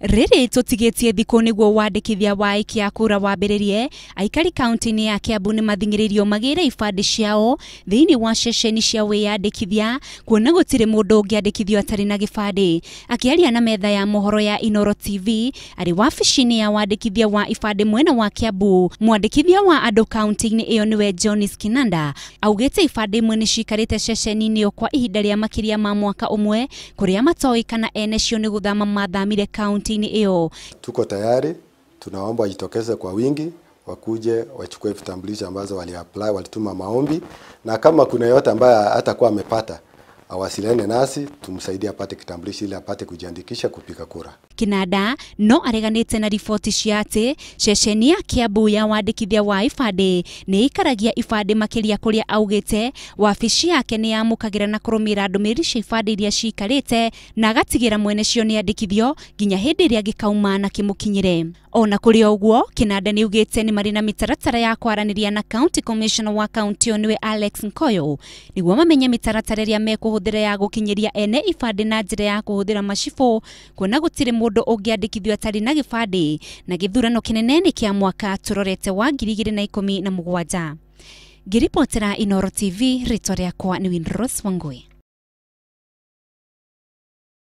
Rĩrĩ tũtigĩtie thikũ nĩguo wandĩkithia wa aikia a kura wambĩrĩrie, aikari kaunti-inĩ ya Kiambu nĩ mathing'ĩrĩirio magĩre ibandĩ ciao thĩinĩ wa ceceni cia wĩyandĩkithia kuona gũtirĩ mũndũ ũngĩandĩkithio atarĩ na gĩbandĩ. Akĩaria na metha ya mohoro ya Inooro TV arĩ wabici-inĩ ya wandĩkithia wa ibandĩ mwena wa Kiambu, mwandĩkithia wa andũ kaunti-inĩ ĩyo nĩwe Jonis Kinanda augĩte ibandĩ imwe nĩ cikarĩte ceceni-inĩ ĩyo kwa ihinda rĩa makĩria ma mwaka ũmwe kũrĩa matoĩ kana ene cio nĩ gũthama mathamire kaunti-inĩ ĩyo. Tuko tayari, tunaomba wajitokeze kwa wingi, wakuje wachukue vitambulisho ambazo wali apply, walituma maombi, na kama kuna yote ambaye hatakuwa amepata awasiliane nasi tumsaidie apate kitambulisho ili apate kujiandikisha kupiga kura. Kinanda no areganĩte na riboti cia atĩ ceceni ya Kiambu ya wandĩkithia wa ibandĩ nĩ ĩikaragia ibandĩ makĩria kũrĩa augĩte wabici yake nĩ yamũkagĩra na kũrũmĩrĩra ndũmĩrĩri cia ibandĩ iria ciikarĩte na agatigĩra mwene cio nĩ andĩkithio nginya hĩndĩ ĩrĩa gĩkauma na kĩmũkinyĩre. Ona kũrĩ o ũguo, Kinanda nĩ augĩte nĩ marĩ na mĩtaratara ya kwaranĩria na County Commissioner wa kaunti ĩyo nĩwe Alex Nkoyo nĩguo mamenye mĩtaratara ĩrĩa mekũhũthĩra ya gũkinyĩria ene ibandĩ na njĩra ya kũhũthĩra macibũ kuona gũtirĩ mũndũ ũngĩandĩkithio atarĩ na gĩbandĩ na gĩthurano kĩnene nĩ kĩa mwaka tũrorete wa 2017. Ngĩribotera Inooro TV, rĩtwa rĩakwa nĩ Winrose Wangui.